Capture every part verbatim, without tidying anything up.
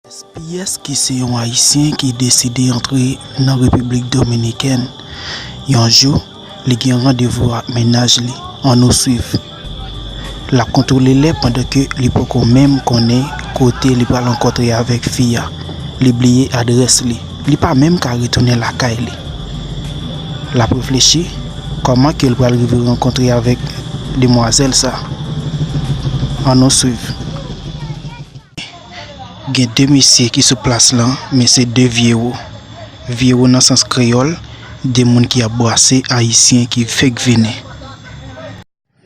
S P S ki se yon Ayisyen ki deside antre nan Repiblik Dominikèn. Yon jou, li gen randevou ak mennaj li. Ann nou swiv. L ap kontwole lè pandan ke li poko menm konnen kote li pral rankontre avèk fi a. Li bliye adrès li. Li pa menm ka retounen lakay li. L ap reflechi kòman ke l pral rive rankontre avèk demwazèl sa. Ann nou swiv. Gen de mesye ki sou plas lan, men se de vyewo. Vyewo nan sans kreyòl, de moun ki ap bwase Ayisyen ki fèk vini.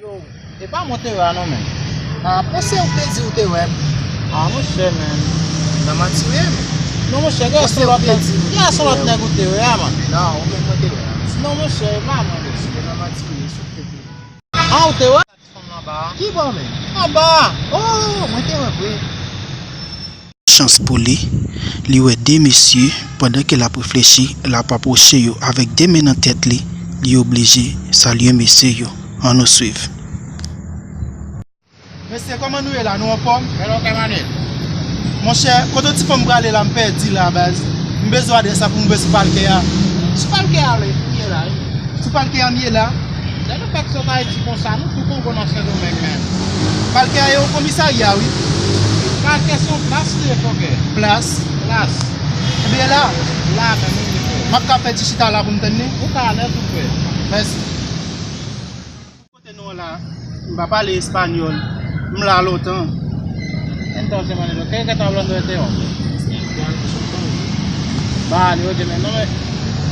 Yo, e pa mwen te wè a non, men. A, panse ou te di ou te wè m. A, monchè, men. Nan manti w ye, men. Non, monchè, gen yon lòt nèg, gen yon lòt nèg ou te wè a, man. Non, ou menm mwen te wè a. Non, monchè, e pa mwen, mesye. Nan manti w ye, sou tèt ou. A, ou te wè? Fanm nan anba a. Ki bò, men? Anba a. Oh, mwen te wè vre. Chans pou li, li wè de mesye, pandan ke l ap reflechi, l ap apwoche yo avèk de men nan tèt li, li oblije salye mesye yo. Ann nou swiv. Mesye, kòman nou ye la? Nou anfòm? Hello, Kemanet. Monchè, kote ti fanm prale la, m pèdi la, baz. M bezwen adrès la pou m rive sou palkè a. Sou palkè a, le, ou ye la, wi. Sou palkè a, m ye la. Lè nou fèk sot Ayiti konsa, nou tou Kongo nan Sendomeng, men. Palkè a, e yon komisarya, wi. Palkè se yon plas li ye, fòkè. Plas? Plas. Ebyen, la? La, menm, wi, frè. M ap ka fè ti chita la pou m tann li? Ou ka alèz, wi, frè. Mèsi. Kote nou la? M pa pale espanyòl. M la lontan. Entonces, manito, ¿qué es que está hablando este hombre? Vale, óyeme, no me...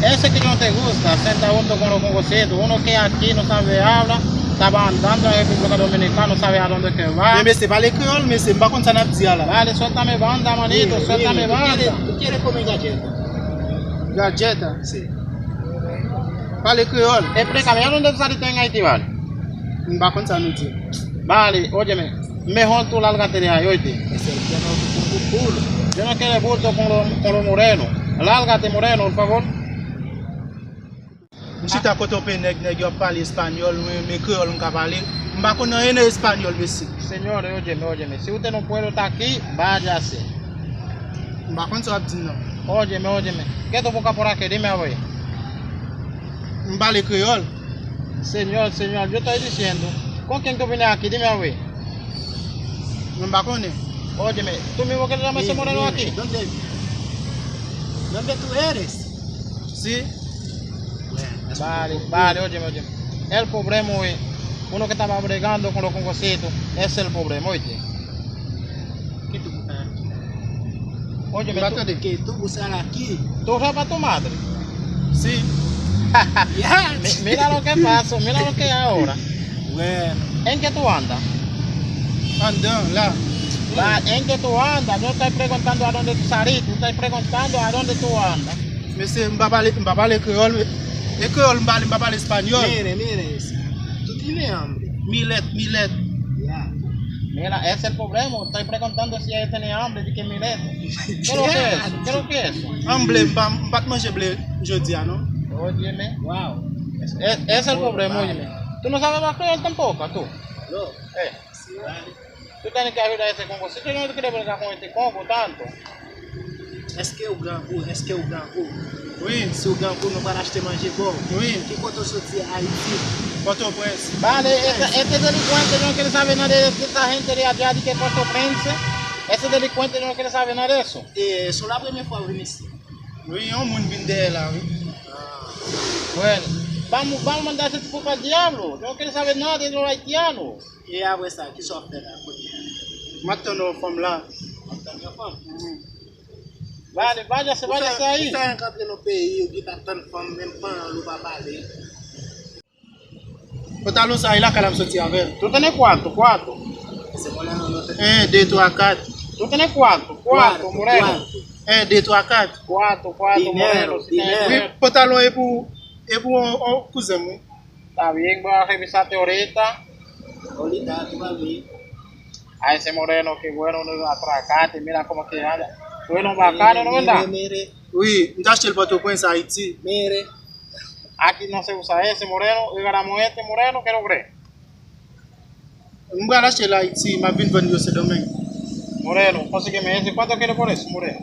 Ese que yo no te gusta, senta junto con los congositos, uno que aquí no sabe hablar, estaba andando en República Dominicana, no sabe a dónde que va. Men mesye, pale kreyòl, mesye, m pa konn sa n ap di a la. Vale, suéltame banda, manito, suéltame banda. Tú quieres comer galleta? Galleta? Sí. Pale kreyòl. Explícame, ¿a dónde tú saliste en Haití, vale? M pa konn sa nou di. Vale, óyeme, mejor tú lárgate de ahí, oíste. Ese ya no te pongo culo. Yo no quiero bulto con los, con los morenos. Lárgate, moreno, por favor. M chita kote yon peye nèg, nèg yo ap pale espanyòl, mwen, men kreyòl m ka pale. M pa konn anyen nan espanyòl, mesye. Señores, óyeme, óyeme. Si usted no puede estar aquí, váyase. M pa konn sa w ap di m nan. Óyeme, óyeme. ¿Qué tú buscas por aquí? Dime a ver. M pale kreyòl. Señor, señor, yo estoy diciendo, ¿con quién tú vienes aquí? Dime a ver. Mwen pa konnen. Óyeme, tú mismo que te llamas ese moreno aquí. ¿Dónde, dónde tú eres? Sí. Vale, vale, óyeme, óyeme. El problema es uno que estaba bregando con los congositos. Es el problema, oíste. ¿Qué tú buscas aquí? Óyeme, tú, ¿qué tú buscas aquí? ¿Tú roba tu madre? Sí. Mi-, mira lo que pasó, mira lo que ahora. Bueno. ¿En qué tú andas? Andan, la. Va, ¿en qué tú andas? No estoy preguntando a dónde tú saliste, estoy preguntando a dónde tú andas. Mesye, m pa pale, m pa pale kreyòl, men e kreyòl m pale, m pa pale espanyòl. Mire, mire, tú tienes hambre. Milèt, milèt. Ya. Mira, es el problema. Estoy preguntando si ella tiene hambre, di que milèt. ¿Qué es lo que es eso? ¿Qué es lo que es eso? An ble, m pa, m pa t manje ble jodi a, non. Óyeme. Wow. Es, es el problema, óyeme. ¿Tú no sabes más creer tampoco, tú? No. Eh. Sí, vale. Tú tienes que ayudar a ese Kongo. Si tú no te quieres bregar con este Kongo tanto. Èske ou grangou? Èske ou grangou? Wi. Si w grangou, nou pral achte manje ba w. Wi. Ki kote w soti? Ayiti. Pòtoprens. Vale, este, este delincuente no quiere saber nada de esta gente de allá, de que Puerto Prince. Ese delincuente no quiere saber nada de eso. E, se la premye fwa w vin isit? Wi, yon moun vin dèyè la, wi. Ah. Bueno, vamos, vamos a mandar ese tipo para el diablo. Yo no quiero saber nada de los haitianos. E apre sa, kisa w ap fè la kounye a? M ap tann yon fanm la. W ap tann yon fanm? Mhm. Vale, váyase, váyase ahí. Ou fè, ou fè antre nan peyi, ou gentan tann fanm, menm panyòl ou pa pale. Pantalon sa, e lakay la m soti avè l. Tú tienes cuánto, cuánto? Ese moreno no te... Un, deux, trois, quatre. Tú tienes cuánto, cuánto, moreno? Cuánto? Un, deux, trois, quatre. Cuánto, cuánto, moreno? Dinero, dinero. Wi, pantalon e pou, e pou yon, yon kouzen m, wi. Está bien, voy a revisarte ahorita. Ahorita, tú vas a ver. A ese moreno, qué bueno, no atracate, mira cómo que anda. Tú eres un bacano, ¿no verdad? Mire, mire. Wi, m t achte l Pòtoprens, Ayiti. Mire. Aquí no se usa ese moreno, regalamos este moreno, ¿qué lo crees? M pral achte l Ayiti, m ap vin vann yo Sendomeng. Moreno, consígueme ese cuatro que le pones, Moreno.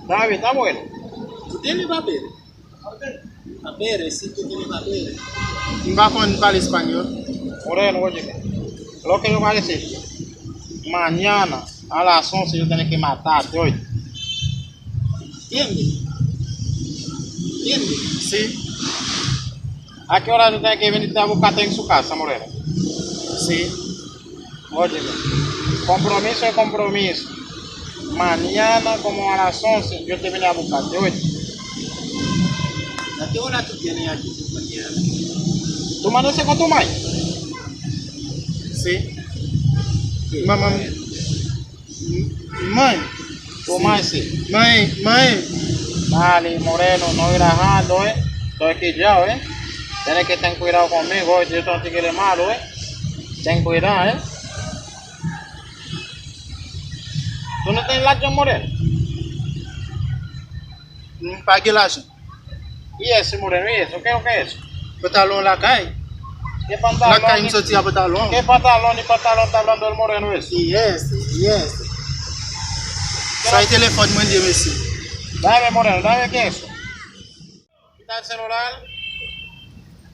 David, está bueno. Tú tienes papel. Papel, si tú tienes papel. M pa konn pale espanyòl. Moreno, oye, lo que yo va a decir. Mañana a las once yo tiene que matarte, oye. Entiende? Entiende? Sí. ¿A qué hora tú tienes que venir a buscarte en su casa, Moreno? Sí. Óyeme, compromiso es compromiso. Mañana como a las once yo te vine a buscarte, oye. ¿A qué hora tú tienes aquí mañana? ¿Tú amaneces con tu mai? Sí. Sí. Mamá. Mãe. Toma ese. Mãe, mãe. Dale, Moreno, no relajarlo, eh. Estoy aquí ya, eh. Tienes que ten cuidado conmigo, eh. Yo soy un tigre malo, eh. Ten cuidado, eh. Tú no tienes lajan, Moreno? M pa gen lajan. Y eso, Moreno, y eso, ¿qué es lo que es? Pantalon lakay. ¿Qué pantalón? Lakay m soti a pantalon. ¿Qué pantalón y pantalón está hablando el Moreno ese? Y eso, y eso. Sa e telefòn mwen li ye, mesye. Dame, Moreno, dame, ¿qué es eso? Quita el celular.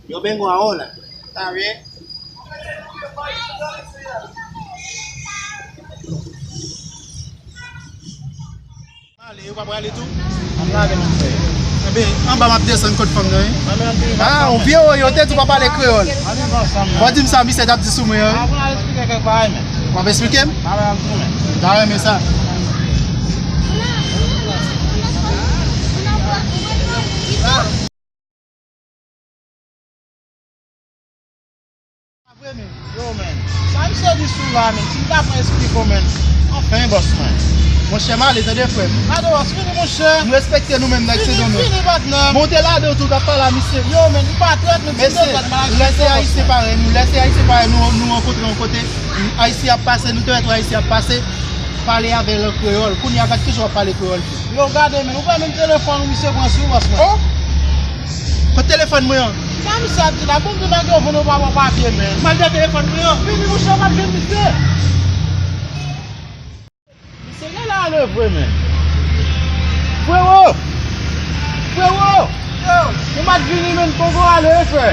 Yo vengo ahora. Está bien. Ale, ou pa prale tou? Ann prale, monchè. Enben, anba m ap desann kot fanm nan, wi. Ann, ann vin. Ah, yon vye woyo, te di w pa pale kreyòl. Ann vin ansanm, non. Fò di m sa misye t ap di sou mwen an, wi. Ah, pou n al eksplike kèk bagay, men. W ap eksplike m? Ah, wi, ann vin, men. M ta renmen sa. Pa vre, men. Yo, men. Sa misye di sou la, men. Si m ta pran esplike w, men. Anfen, bòs mwen. Monchè, m ale, tande, frè m. Gade, bòs, vini, monchè. M respekte nou menm, nèg Sendomeng. Vini, patnè. Monte ladan tou, t ap pale a misye. Yo, men, m pa trèt, men. Mesye, lè se ayisyen parèy nou, lè se ayisyen parèy nou, nou rankontre yon kote, ayisyen ap pase, nou te wè tou ayisyen ap pase, pale avè l an kreyòl. Kounye a, gad kijan w ap pale kreyòl tou. Yo, gade, men, ou wè menm telefòn misye pran sou bòs mwen. Oh! Kot telefòn mwen an? Sa misye ap di la, bon, di nèg yo vin, ou pa pran papye, men. M al dèyè telefòn mwen an. Vini, monchè, m ap jwenn misye. Misye genlè ale vre, men. Frewo! Frewo! Yo! Ou pa t vini, men, Kongo ale, frè.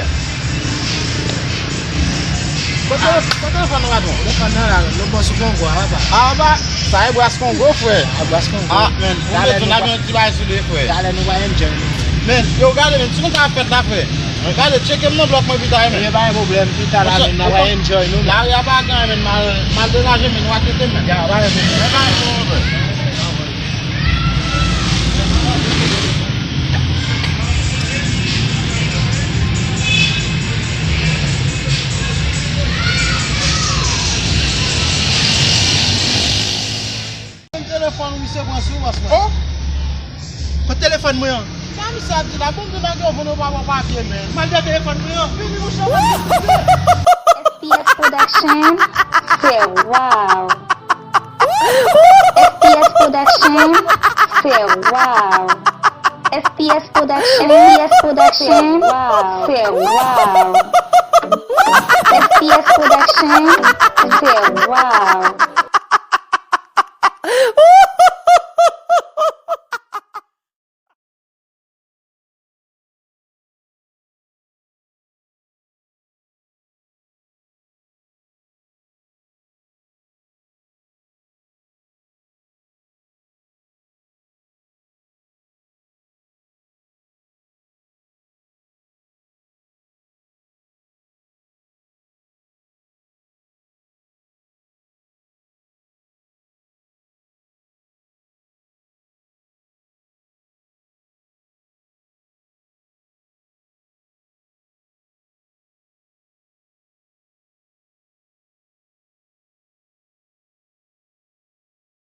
Kote, kote telefòn nan, patwon? Telefòn nan la, nou pran sou Kongo a, papa. Ah, papa, sa e bras Kongo, frè. A bras Kongo. Ah, men, ou bezwen n ap yon ti bagay sou li, frè. Talè nou va enjoy nou. Men, yo, gade, men, si nou ka fèt la, frè. Men, gade, tcheke m nan blòk mwen pita, men. Ebyen, pa gen pwoblèm, pita la, men, n ap enjoy nou, men. Lari a pa gen, men, mal, mal degaje, men, nou a kite, men. Ya, pa gen pwoblèm. Men, pa gen pwoblèm, frè. Telefòn misye pran sou bòs mwen. Oh! Kot telefòn mwen an? Sa misye ap di la, bon, di nèg yo vin, ou pa pran papye, men. M al dèyè telefòn mwen an. Vini, monchè, m ap jwenn misye. F P S Production, fè wow. F P S Production, fè wow. F P S Production, F P S Production, fè wow. F P S Production, fè wow.